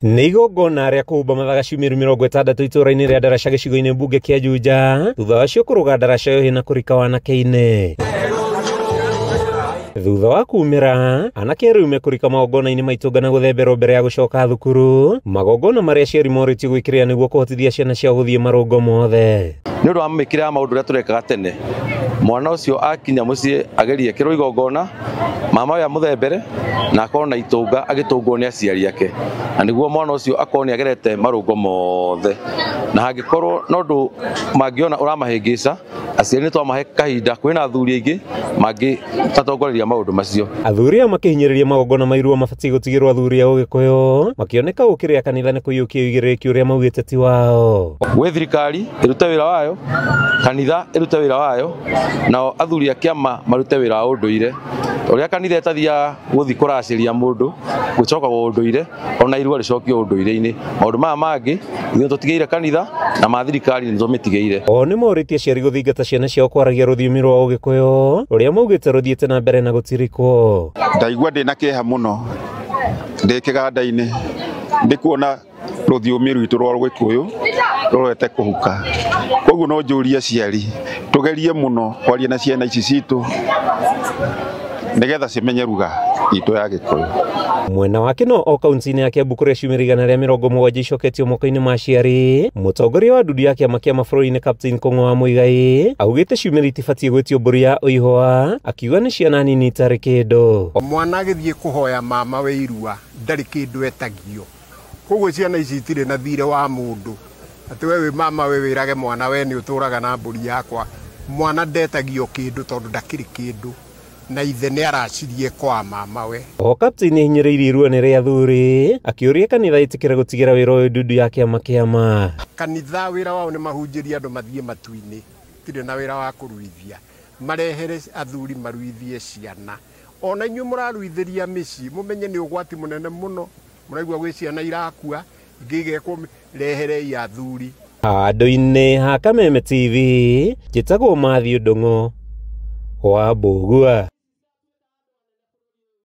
Nĩ igongona rĩa kũhumba mathaga ciumia 60 itũũra-inĩ rĩa Ndaraca gĩcigo-inĩ mbunge kĩa Juja, thutha wacio kũrũga ndaraca ĩyo na kũrika wanake-inĩ. Thutha wa kumĩra, anake rĩu mekũrika magongona-inĩ ma itũnga na gũthemberwo mbere ya gũcoka thukuru, magongona marĩa aciari morĩtio gwĩkĩrĩra nĩguo kũhotithia ciana ciao gũthiĩ marũngo mothe. Nĩ ũndũ wa mĩkĩre ya maũndũ ũrĩa tũrekaga tene, mwana ũcio akinya mũciĩ agerie kĩrwo igongona, mama we amũthembere na akorwo na itũnga agĩtũngwo nĩ aciari ake, na nĩguo mwana ũcio akorwo nĩ agerete marũngo mothe. Na hangĩkorwo na ũndũ mangĩona ũramahĩngĩca, aciari nĩ twamahe kahinda, kwĩna athuri aingĩ mangĩtatongoreria maũndũ macio. Athuri aya makĩhinyĩrĩria magongona ma irua mabatiĩ gũtigĩrwo athuri a Ũgĩkũyũ, makĩoneka gũkĩrĩa kanitha nĩ kũiyũkia ũigĩrĩrĩki ũrĩa maugĩte ti wao. Gwĩ thirikari ĩrute wĩra wayo, kanitha ĩrute wĩra wayo, nao athuri a kĩama marute wĩra wa ũndũire. Ũrĩa kanitha ĩtathiaga gũthiĩ kũracĩria mũndũ, gwĩcokagwo ũndũire, ona irua rĩcokio ũndũire-inĩ. Maũndũ maya mangĩ ithuĩ tũtigĩire kanitha na ma thirikari nĩ tũmĩtigĩire. O nĩ morĩtie aciari gũthingata ciana ciao kwaragia rũthiomi rwa Ũgĩkũyũ rũrĩa maugĩte rũthiĩte na mbere na gũtirikwo. Ndaigua ndĩna kĩeha mũno ndĩ kĩganda-inĩ ndĩ kuona rũthiomi rwitũ rwa Ũgĩkũyũ rũrorete kũhuka. Koguo no njũrie aciari tũgerie mũno kwaria na ciana ici citũ nĩgetha cimenye ruga itũ ya Gĩkũyũ. Mwena wake no o kaunti-inĩ ya Kiambu kũrĩa ciumia 170 icoketio moko-inĩ ma aciari, mũtongoria wa ndundu ya kĩama kĩa mabũrũri-inĩ Captain Kũng'o wa Mũigai augĩte ciumia itibatiĩ gwĩtio mbũri ya ũihwa, akiuga nĩ ciana nini itarĩ kĩndũ. Mwana agĩthiĩ kũhoya mama we irua ndarĩ kĩndũ etagio, koguo ciana ici itirĩ na thirĩ wa mũndũ atĩ we wĩ mama we wĩrage mwana we nĩ ũtũraga na mbũri yakwa. Mwana ndetagio kĩndũ tondũ ndakĩrĩ kĩndũ na ithe nĩ aracirie kwa mama we. O Captain nĩ hinyĩrĩirie irua nĩ rĩa athuri, akĩũria kanitha ĩtĩkĩre gũtigĩra wĩra ũyũ ndundu ya kĩama kĩama. Kanitha wĩra wao nĩ mahunjĩrie andũ mathiĩ matu-inĩ, tirĩ na wĩra wa kũruithia, marehere athuri maruithie ciana. Ona inyuĩ mũraruithĩria mĩciĩ mũmenye nĩ ũgwati mũnene mũno, mũraigua gwĩ ciana irakua ingĩ igekwo, reherei athuri. Handũ-inĩ ha Kameme TV, njĩtagwo Matthew Ndung'u wa Mbũgua.